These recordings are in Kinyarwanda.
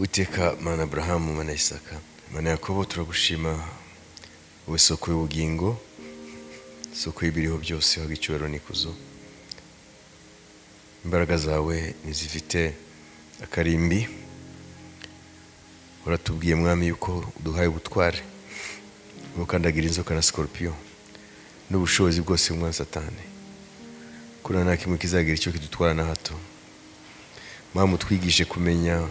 Uwiteka Mana Abrahamu, Mana Isaka, Mana Yakobo, turagushima wowe soko y'ubugingo, soko y'ibiriho byose, waga icyubahiro n'ikuzo. Imbaraga zawe ntizifite akarimbi. Uratubwiye Mwami yuko uduhaye ubutware bwo gukandagira inzoka na scorpion n'ubushobozi bwose bw'umwanzi Satani, kuri nta kimwe kizagira icyo kidutwara na hato. Mwami, utwigishe kumenya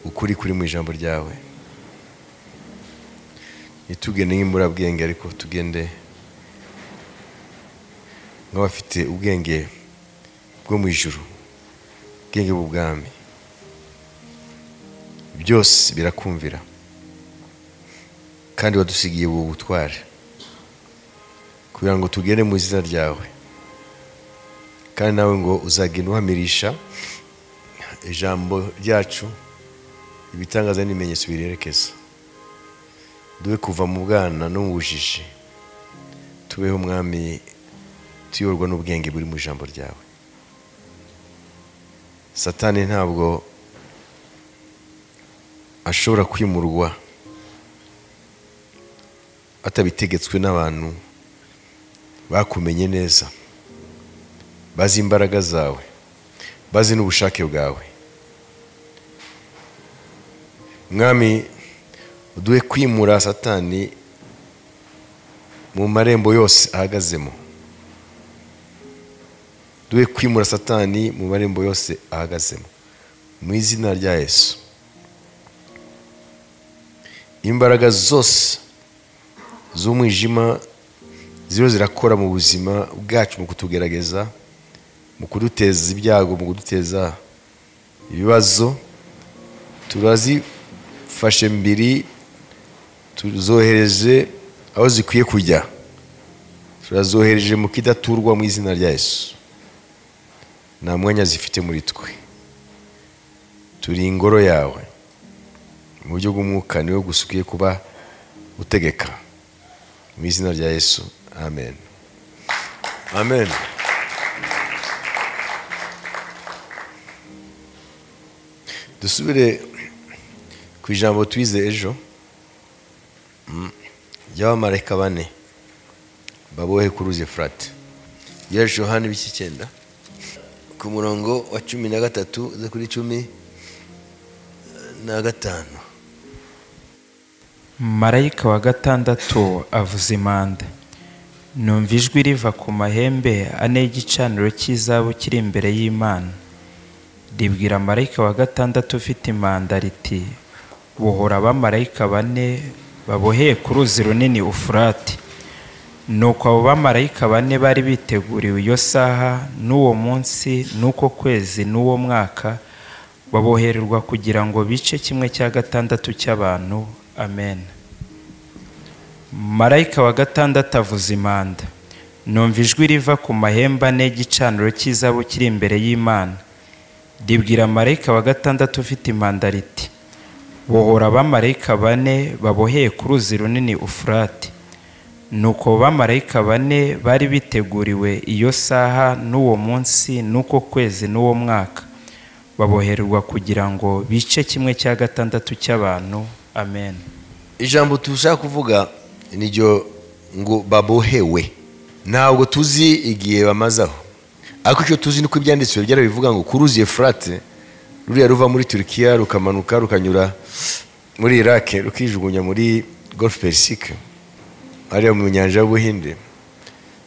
ukuri kuri mu ijambo ryawe, ntitugende nk'imburabwenge, ariko tugende nk'abafite ubwenge bwo mu ijuru, ubwenge bw'ubwami. Byose birakumvira, kandi wadusigiye ubu butware kugira ngo tugende mu izina ryawe, kandi nawe ngo uzagenda uhamirisha ijambo ryacu ibitangaza n'ibimenyetso birerekeza. Duhe kuva mu bwana no mu bujiji, tubeho Mwami tuyoborwa n'ubwenge buri mu ijambo ryawe. Satani ntabwo ashobora kwimurwa atabitegetswe n'abantu bakumenye neza, bazi imbaraga zawe, bazi n'ubushake bwawe. Mwami, uduhe kwimura Satani mu marembo yose ahagazemo. Duhe kwimura Satani mu marembo yose ahagazemo, mu izina rya Yesu. Imbaraga zose z'umwijima ziriho zirakora mu buzima bwacu, mu kutugerageza, mu kuduteza ibyago, mu kuduteza ibibazo, turazifashe mbiri, tuzohereje aho zikwiye kujya, turazohereje mu kidaturwa mu izina rya Yesu. Nta mwanya zifite muri twe, turi ingoro yawe. Mu buryo bw'umwuka niwe gusa ukwiye kuba utegeka, mu izina rya Yesu, amen. Amen. Dusubire ku ijambo twize ejo ry'abamarayika bane babohe ku ruzi Efurate. Yesu Yohana ibice 9 ku murongo wa 13 uza kuri 15. Marayika wa gatandatu avuza impanda, numva ijwi riva ku mahembe ane y'igicaniro cy'izahabu kiri imbere y'Imana, ribwira marayika wa gatandatu ufite impanda riti: bohora abamarayika bane baboheye ku ruzi runini Ufurate. Nuko abo bamarayika bane bari biteguriwe iyo saha n'uwo munsi n'uko kwezi n'uwo mwaka, babohererwa kugira ngo bice 1/6 cy'abantu. Amen. Marayika wa gatandatu avuza impanda, numva ijwi riva ku mahembe ane y'igicaniro cy'izahabu kiri imbere y'Imana, ribwira marayika wa gatandatu ufite impanda riti: bohora abamarayika bane baboheye ku ruzi runini Ufurate. Nuko abamarayika bane bari biteguriwe iyo saha n'uwo munsi n'uko kwezi n'uwo mwaka, babohererwa kugira ngo bice 1/6 cy'abantu. Amen. Ijambo tushaka kuvuga niryo ngo babohewe. Ntabwo tuzi igihe bamazaho, ariko icyo tuzi nuko ibyanditswe byarabivuga ngo ku ruzi Efurate ruriya ruva muri Turkiya rukamanuka rukanyura muri Iraq rukijugunya muri Golfe Persique ariyo mu nyanja y'Ubuhinde.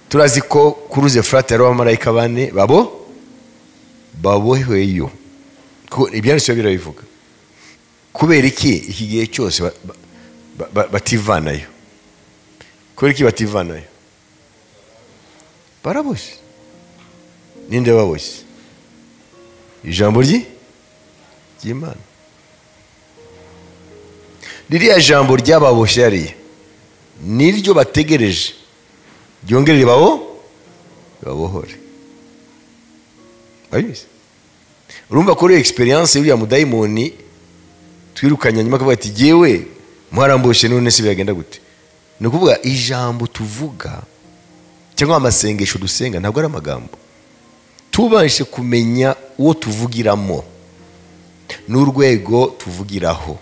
Turazi ko ku ruzi Efurate hari abamarayika bane baboheweyo. Ibyanditswe birabivuga. Kubera iki iki gihe cyose bativanayo? Kubera iki bativanayo? Baraboshye. Ninde baboshye? Ijambo ry'Imana. Ririya jambo ryababoshye hariya niryo bategereje ryongere ribabohore. Abizi? Urumva ko experience y'uriya mudayimoni twirukanye nyuma akavuga ati jewe mwaramboshe none se biragenda gute? Ni ukuvuga ijambo tuvuga cyangwa amasengesho dusenga ntabwo ari amagambo. Tubashe kumenya uwo tuvugiramo. N'urwego tuvugiraho.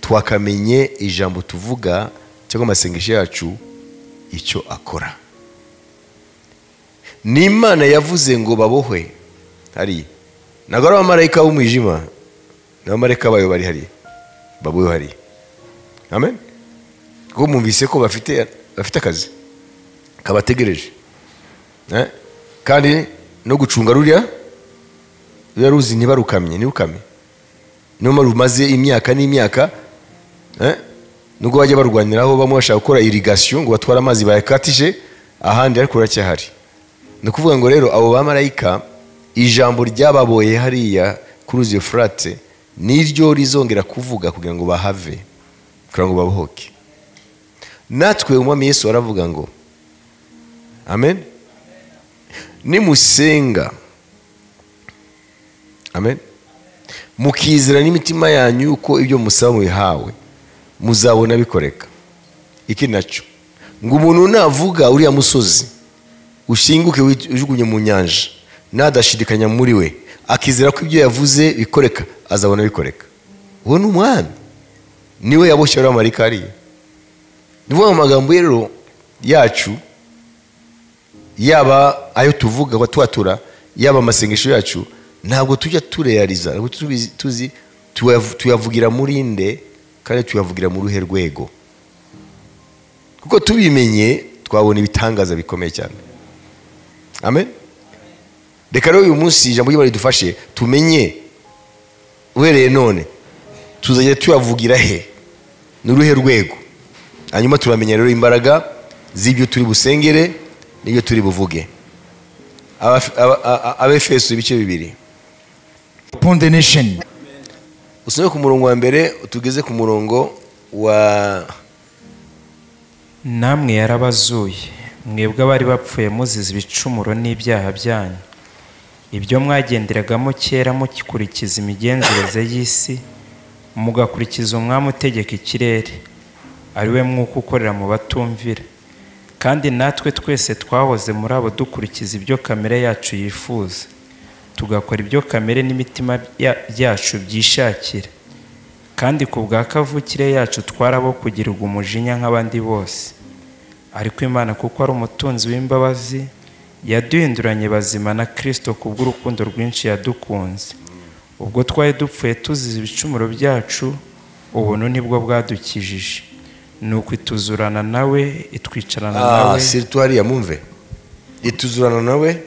Twakamenye ijambo tuvuga cyangwa amasengesho yacu icyo akora. Ni Imana yavuze ngo babohwe hariya. Ntabwo ari abamarayika b'umwijima, ni abamarayika bayo bari hariya, babohwe hariya. Amen. Kuko mwumvise ko bafite akazi kabategereje, kandi no gucunga ruriya ruzi ntibarukamye, ntirukame. Niyo mpamvu rumaze imyaka n'imyaka, nubwo bajya barwaniraho bamwe bashaka gukora irrigation ngo batware amazi bayakatije ahandi, ariko ruracyahari. Ni ukuvuga ngo rero abo bamarayika ijambo ryababoye hariya kuri ruzi Efurate niryo rizongera kuvuga kugira ngo bahave, kugira ngo babohoke. Natwe Umwami Yesu aravuga ngo amen, nimusenga, amen, mukizera n'imitima yanyu uko ibyo musaba mubihawe, muzabona bikoreka. Iki nacyo ngo umuntu navuga uriya musozi ushinguke ujugunye mu nyanja, nadashidikanya muri we, akizera ko ibyo yavuze bikoreka, azabona bikoreka. Uwo ni Umwami, niwe yaboshye abamarayika hariya. Ni ukuvuga mu magambo rero yacu, yaba ayo tuvuga twatura, yaba amasengesho yacu, ntabwo tujya turealiza, ntabwo tuzi tuyavugira muri nde kandi tuyavugira mu ruhe rwego. Kuko tubimenye twabona ibitangaza bikomeye cyane. Amen. Reka rero uyu munsi ijambo ry'Imana ridufashe tumenye uhereye none tuzajya tuyavugira he, n'uruhe rwego. Hanyuma turamenya rero imbaraga z'ibyo turi busengere n'ibyo turi buvuge. Abefeso ibice 2. Upon the nation. Usome ku murongo wa mbere tugeze ku murongo wa. Namwe yarabazuye mwebwe abari bapfuye muzize ibicumuro n'ibyaha byanyu, ibyo mwagenderagamo kera mukikurikiza imigenzereze y'isi, mugakurikiza umwami utegeka ikirere, ari we mwuka ukorera mu batumvira. Kandi natwe twese twahoze muri abo dukurikiza ibyo kamere yacu yifuza, tugakora ibyo kamere n'imitima yacu byishakira. Kandi ku bwa kavukire yacu twarabo kugirirwa umujinya nk'abandi bose. Ariko Imana kuko ari umutunzi w'imbabazi, yaduhinduranye bazima na Kristo kubw'urukundo rwinshi yadukunze. Ubwo twari dupfuye tuzize ibicumuro byacu, ubuntu nibwo bwadukijije. Nuko ituzurana nawe, itwicarana nawe. Surtout hariya mumve. Ituzurana nawe.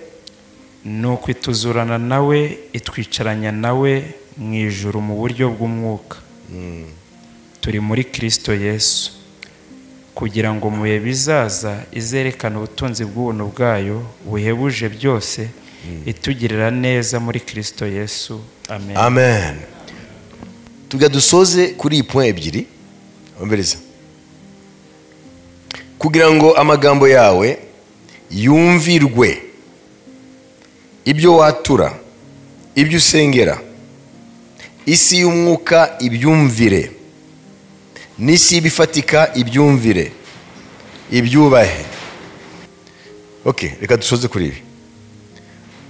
Nuko ituzurana nawe, itwicaranya nawe mu ijuru mu buryo bw'umwuka. Turi muri Kristo Yesu, kugira ngo mu bihe bizaza izerekane ubutunzi bw'ubuntu bwayo buhebuje byose, itugirira neza muri Kristo Yesu. Amen. Amen. Tuga dusoze kuri iyi point ebyiri. Ombereza. Kugira ngo amagambo yawe yumvirwe, ibyo watura, ibyo usengera, isi y'umwuka ibyumvire, n'isi y'ibifatika ibyumvire, ibyubahe. Okay, reka dusoze kuri ibi.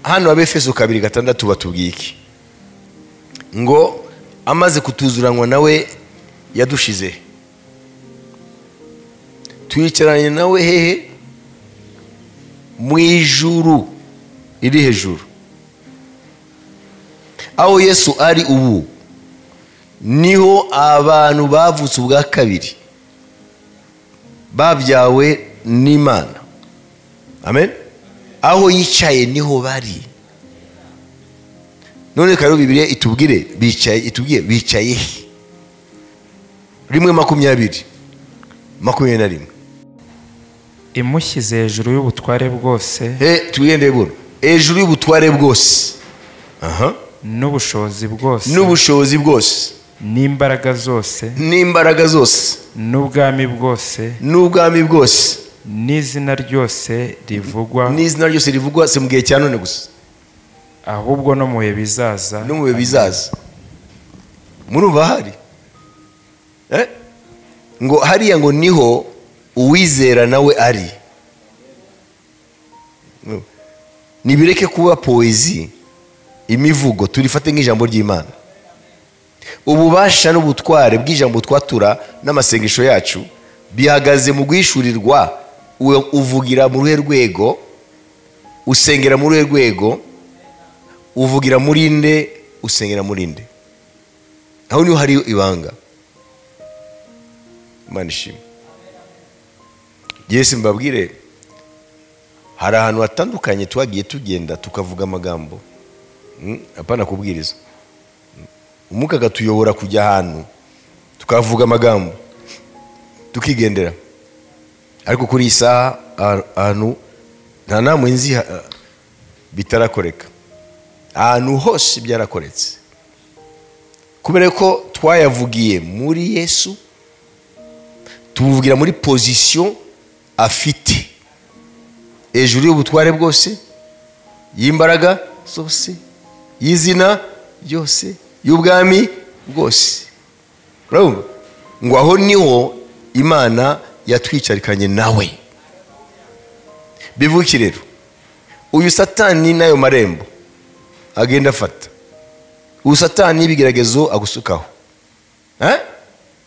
Hano Abefeso 2:6 batubwiye iki? Ngo amaze kutuzuranwa nawe yadushize, twicaranye nawe hehe? Mu ijuru iri hejuru. Aho Yesu ari ubu niho abantu bavutse ubwa kabiri, babyawe n'Imana. Amen. Aho yicaye niho bari. None rero Bibiliya itubwire bicaye, itubwiye bicaye he? 1:20 21. Imushyize hejuru y'ubutware bwose. Tugende buno. Hejuru y'ubutware bwose. Aha. N'ubushobozi bwose. N'ubushobozi bwose. N'imbaraga zose. N'imbaraga zose. N'ubwami bwose. N'ubwami bwose. N'izina ryose rivugwa. N'izina ryose rivugwa, si mu gihe cya none gusa, ahubwo no mu bihe bizaza. No mu bihe bizaza. Murumva hari? Ngo hariya ngo niho uwizera nawe ari. Nibireke kuba poezi. Imivugo turifate nk'ijambo ry'Imana. Ububasha n'ubutware bw'ijambo twatura n'amasengesho yacu bihagaze mu guhishurirwa. Uvugira mu ruhe rwego, usengera mu ruhe rwego, uvugira muri nde, usengera muri nde. Aho niho hari ibanga. Imana ishimwe. Yesu mbabwire, hari ahantu hatandukanye twagiye tugenda tukavuga amagambo, apana kubwiriza. Umwuka agatuyobora kujya ahantu tukavuga amagambo tukigendera. Ariko kuri iyi saha ahantu nta namwe nzi bitarakoreka, ahantu hose byarakoretse, kubera ko twayavugiye muri Yesu, tumuvugira muri position afite hejuru y'ubutware bwose, y'imbaraga zose, y'izina ryose, y'ubwami bwose. Urumva ngo aho niho Imana yatwicarikanye nawe. Bivuga iki rero? Uyu Satani n'ayo marembo agenda afata, uyu Satani n'ibigeragezo agusukaho,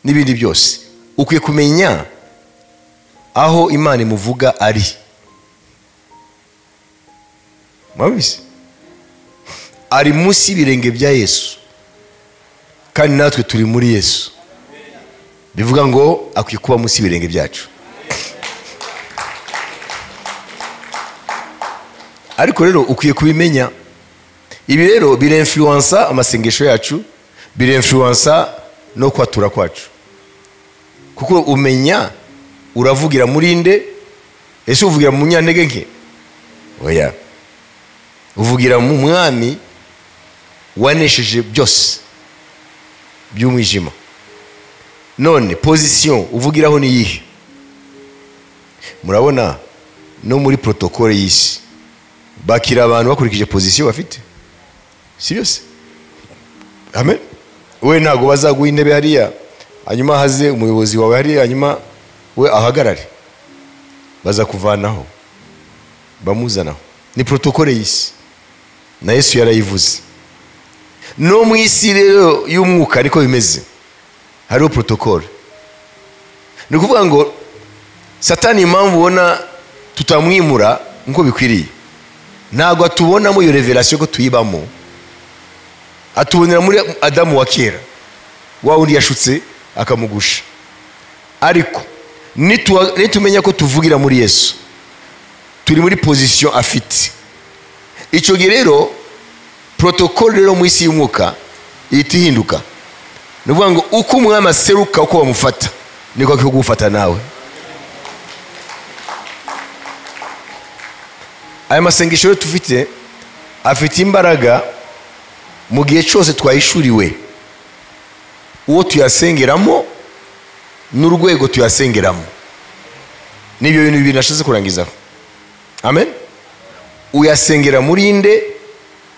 n'ibindi byose, ukwiye kumenya aho Imana imuvuga ari. Mwabizi? Ari munsi y'ibirenge bya Yesu, kandi natwe turi muri Yesu. Bivuga ngo akwiye kuba munsi y'ibirenge byacu. Ariko rero ukwiye kubimenya. Ibi rero birinfluensa amasengesho yacu, birinfluensa no kwatura kwacu. Kuko umenya uravugira muri nde? Ese uvugira mu munyantege nke? Oya. Uvugira mu mwami wanesheje byose by'umwijima. None position uvugiraho ni yihe? Murabona no muri protocole y'isi bakira abantu bakurikije position bafite, si byose? Amen. We ntago bazaguha intebe hariya hanyuma haze umuyobozi wawe hariya hanyuma we ahagarare, bazakuvanaho bamuzanaho. Ni protocole y'isi, na Yesu yarayivuze. No mu isi rero y'umwuka ariko bimeze, hariho protocole. Ni ukuvuga ngo Satani impamvu ubona tutamwimura nkuko bikwiriye, ntabwo atubonamo iyo revelation ko tuyibamo. Atubonera muri Adamu wa kera, wa wundi yashutse akamugusha. Ariko nitumenya ko tuvugira muri Yesu, turi muri position afite. Icyo gihe rero protocole rero mu isi y'umwuka ihita ihinduka. Ni ukuvuga ngo uko umwami aseruka, uko bamufata niko akwiye kugufata nawe. Aya masengesho rero tufite afite imbaraga mu gihe cyose twahishuriwe uwo tuyasengeramo n'urwego tuyasengeramo. Nibyo bintu bibiri nashatse kurangizaho. Amen. Uyasengera muri nde,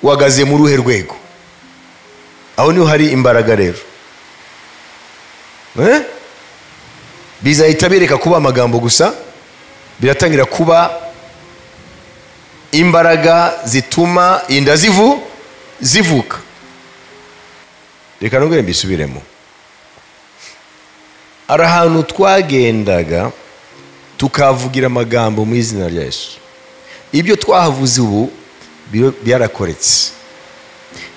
wagaze mu ruhe rwego? Aho niho hari imbaraga rero. Bizahita bereka kuba amagambo gusa, biratangira kuba imbaraga zituma inda zivuka. Reka nongere mbisubiremo. Ari ahantu twagendaga tukavugira amagambo mu izina rya Yesu. Ibyo twahavuze ubu byarakoretse.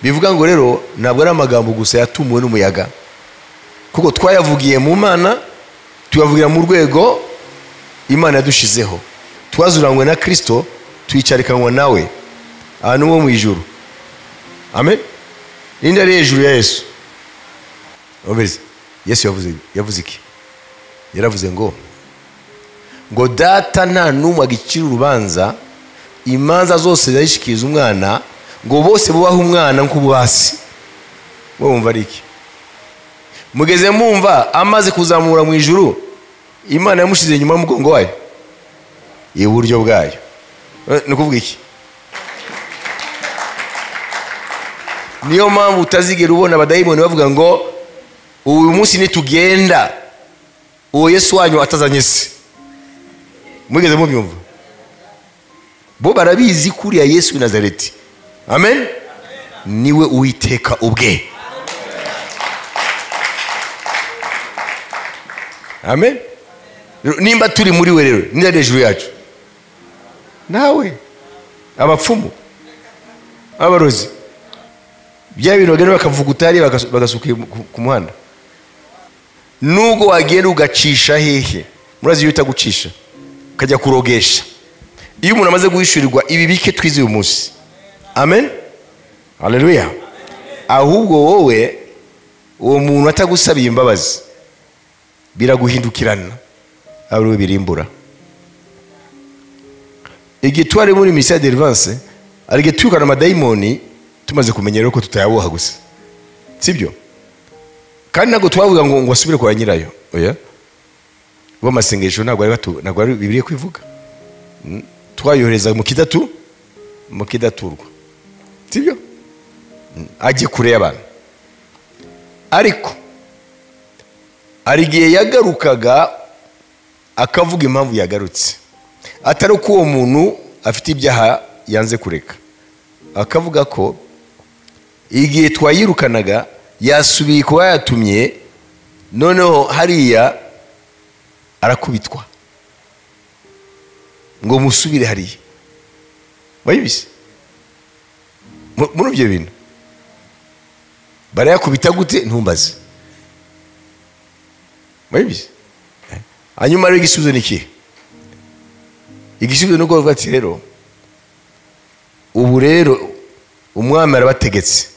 Bivuga ngo rero ntabwo ari amagambo gusa yatumuwe n'umuyaga, kuko twayavugiye mu Mana, tuyavugira mu rwego Imana yadushizeho. Twazuranywe na Kristo, twicarikanwa nawe ahantu ho mu ijuru. Amen. Ninde ari hejuru ya Yesu? Obeze. Yesu yavuze iki? Yaravuze ngo data nta n'umwe agicira urubanza, imanza zose zayishikiriza umwana, ngo bose bubahe umwana nk'ububasi. Wowe wumva ari iki? Mugeze mumva amaze kuzamura mu ijuru, Imana yamushize inyuma y'umugongo wayo, iburyo bwayo. Ni ukuvuga iki? Niyo mpamvu utazigera ubona abadayimoni bavuga ngo uyu munsi nitugenda uwo Yesu wanyu atazanye se. Mugeze mubyumva? Bo barabizi kuriya Yesu w'i Nazareti. Amen. Niwe Uwiteka ubwe. Amen. Nimba turi muri we rero, ni hejuru yacu. Nawe abapfumu, abarozi, bya bintu bagenda bakavuguta ari bagasuka ku muhanda. Nubwo wagenda ugacisha hehe, murazi iyo utagucisha ukajya kurogesha. Iyo umuntu amaze guhishurirwa ibi bike twize uyu munsi. Amen. Haleluya. Ahubwo wowe uwo muntu atagusabiye imbabazi biraguhindukirana, ari birimbura. Igitware muri misa deliverance ari gitukana amadayimoni tumaze kumenyera ko tutayaboha gusa, sibyo? Kandi ntabwo twavuga ngo asubire kwa nyirayo. Oya, bo masengesho ntabwo ari batu, ntabwo ari Bibiliya kwivuga. Twayohereza mu kidatu, mu kidaturwa, sibyo? Ajye kure y'abantu. Ariko ari gihe yagarukaga akavuga impamvu yagarutse, atari uko uwo muntu afite ibyaha yanze kureka, akavuga ko igihe twayirukanaga yasubiye kuba yatumye, noneho hariya arakubitwa ngo musubire hariya. Bayibise muri ibyo bintu barayakubita gute ntumbaze. Bayibise. Hanyuma rero igisubizo ni ikihe? Igisubizo ni uko bavuga ati rero ubu rero umwami arabategetse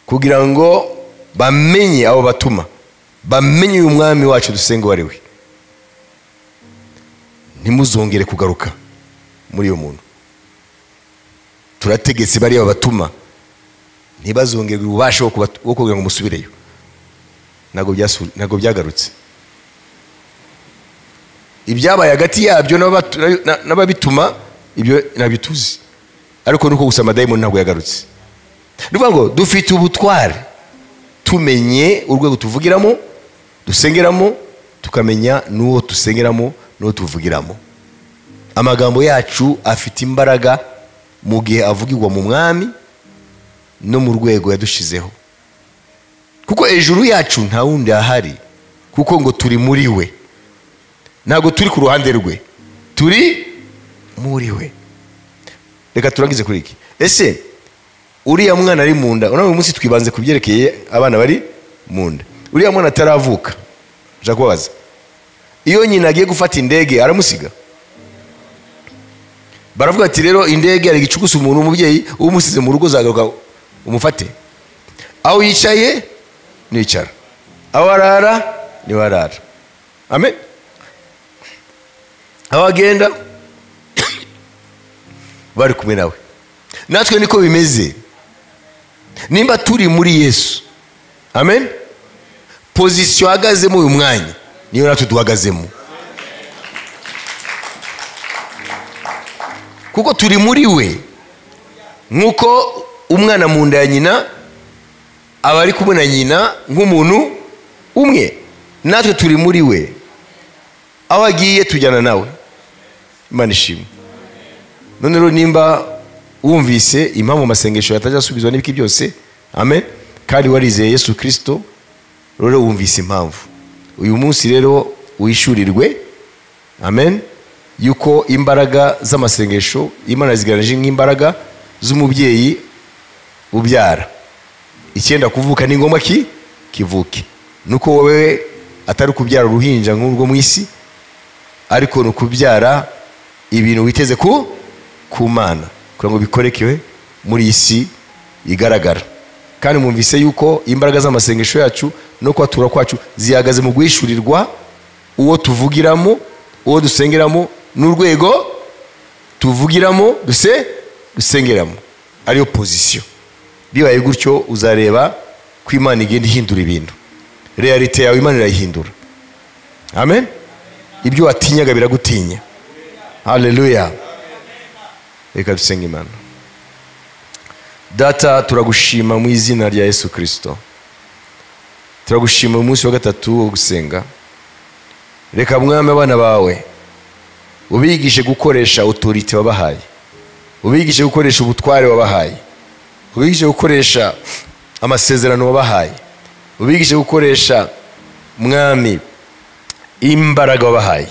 kugira ngo bamenye abo batuma, bamenye uyu mwami wacu dusenga uwo ari we, ntimuzongere kugaruka muri uyu muntu. Turategetse bariya batuma ntibazongere ububasha bwo kugira ngo musubireyo. Ntabwo byagarutse. Ibyabaye hagati yabyo n'ababituma ibyo nabituzi, ariko nuko gusa amadayimoni ntabwo yagarutse. Nuvuga ngo dufite ubutware, tumenye urwego tuvugiramo, dusengeramo, tukamenya n'uwo dusengeramo n'uwo tuvugiramo. Amagambo yacu afite imbaraga mu gihe avugirwa mu mwami no mu rwego yadushizeho, kuko ejuru yacu nta wundi ahari, kuko ngo turi muri we, ntabwo turi ku ruhande rwe, turi muri we. Reka turangize kuri iki. Ese uriya mwana ari mu nda, uno munsi twibanze kubyerekeye abana bari mu nda. Uriya mwana ataravuka, nshaka kubabaza, iyo nyina agiye gufata indege aramusiga? Baravuga ati rero indege ari gicukusa umuntu, umubyeyi umusize mu rugo zagaruka umufate. Aho yicaye nicara, aho arara ni arara. Amen. Aho agenda bari kumwe nawe. Natwe niko bimeze. Nimba turi muri Yesu, amen, position ahagazemo uyu mwanya niyo natwe duhagazemo, kuko turi muri we. Nkuko umwana mu nda ya nyina aba ari kumwe na nyina nk'umuntu umwe, natwe turi muri we. Aho agiye tujyana nawe. Imana ishimwe. None rero nimba wumvise impamvu amasengesho yatajya asubizwa n'ibiki byose, amen, kandi warizeye Yesu Kristo, rero wumvise impamvu. Uyu munsi rero wishyurirwe, amen, yuko imbaraga z'amasengesho Imana zigaragaje nk'imbaraga z'umubyeyi ubyara. Icyenda kuvuka ni ngombwa kivuke. Nuko wowe atari kubyara uruhinja nk'urwo mu isi, ariko ni ukubyara ibintu witeze ku Mana kugira ngo bikorekewe muri isi igaragara. Kandi mwumvise yuko imbaraga z'amasengesho yacu no kwatura kwacu zihagaze mu guhishurirwa uwo tuvugiramo, uwo dusengeramo, n'urwego tuvugiramo dusengeramo, ariyo position. Bibaye gutyo uzareba ko Imana igenda ihindura ibintu. Realite yawe Imana irayihindura. Amen. Ibyo watinyaga biragutinya. Haleluya. Reka dusenge Imana. Data, turagushima mu izina rya Yesu Kristo. Turagushima umunsi wa gatatu wo gusenga. Reka mwami abana bawe ubigishe gukoresha autorité wabahaye. Ubigishe gukoresha ubutware wabahaye, ubigishe gukoresha amasezerano wabahaye, ubigishe gukoresha Mwami imbaraga wabahaye,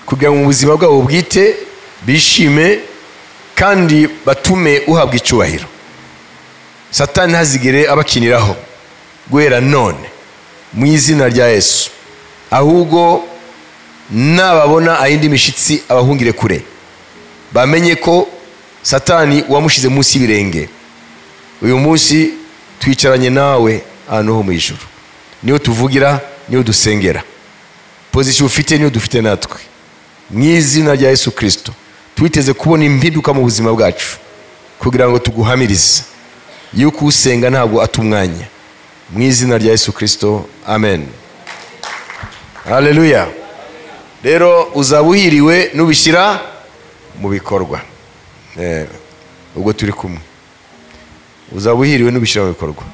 kugira ngo mu buzima bwabo bwite bishime kandi batume uhabwa icyubahiro. Satani ntazigere abakiniraho guhera none mu izina rya Yesu, ahubwo nababona ayindi mishitsi abahungire kure, bamenye ko Satani wamushize munsi y'ibirenge. Uyu munsi twicaranye nawe ahantu ho mu ijuru, niyo tuvugira, niyo dusengera. Pozisiyo ufite niyo dufite natwe mu izina rya Yesu Kristo. Twiteze kubona impinduka mu buzima bwacu kugira ngo tuguhamirize yuko usenga ntabwo atumwanya, mu izina rya Yesu Kristo, amen. Haleluya. Rero uzaba uhiriwe nubishyira mu bikorwa. Ubwo turi kumwe, uzaba uhiriwe nubishyira mu bikorwa.